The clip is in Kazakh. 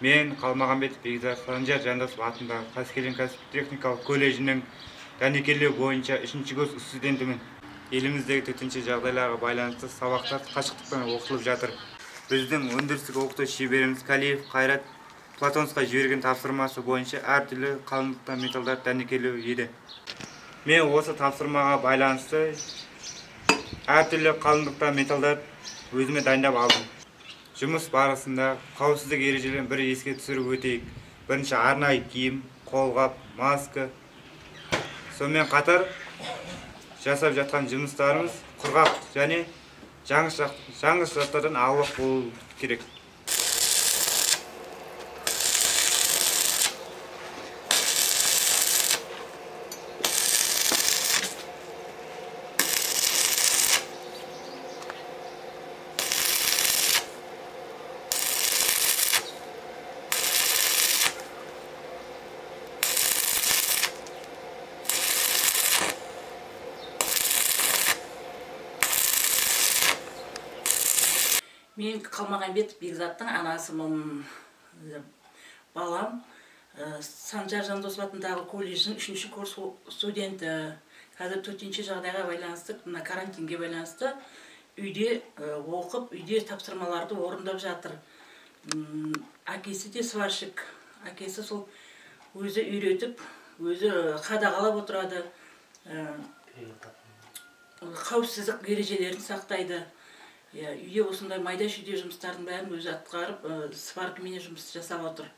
Мен Қалмағанбетов Бекзат Санжар Жандосов атындағы Қаскелең кәсіптік техникалық колледжінің дәнекерлеу бойынша 3-ші курс студентімін. Еліміздегі төтенше жағдайларға байланысты сабақтар қашықтықтан оқытылып жатыр. Біздің өндірістік оқыту шеберіміз Калиев Қайрат Платонсқа жіберген тапсырмасы бойынша әртүрлі қалыңдықта металдар дәнекерлеу еді. Мен осы тапсырмаға байланысты әртүрлі қалыңдықта металдар өзіме дайындап алдым. Жұмыс барысында қауіпсіздік ережелерін бір еске түсіріп өтейік. Бірінші арнайы киім, қолғап, маска. Сонымен қатар жасап жатқан жұмыстарымыз құрғақ және жанғыш заттардан аулақ болу керек. Мен Қалмағанбетов Бекзаттың анасымын. Балам Санжар Жандосов атындағы колледждің 3-ші курс студенті. Қазір төтенше жағдайға байланысты, мына карантинге байланысты үйде оқып, үйде тапсырмаларды орындап жатыр. Әкесі де сварщик. Әкесі сол өзі үйретіп, өзі қадағалап отырады. Қауіпсіздік ережелерін сақтайды. Үйде осындай майда-шүйде жұмыстардың бәрін өзі атқарып, сваркамен жұмыс жасап отыр.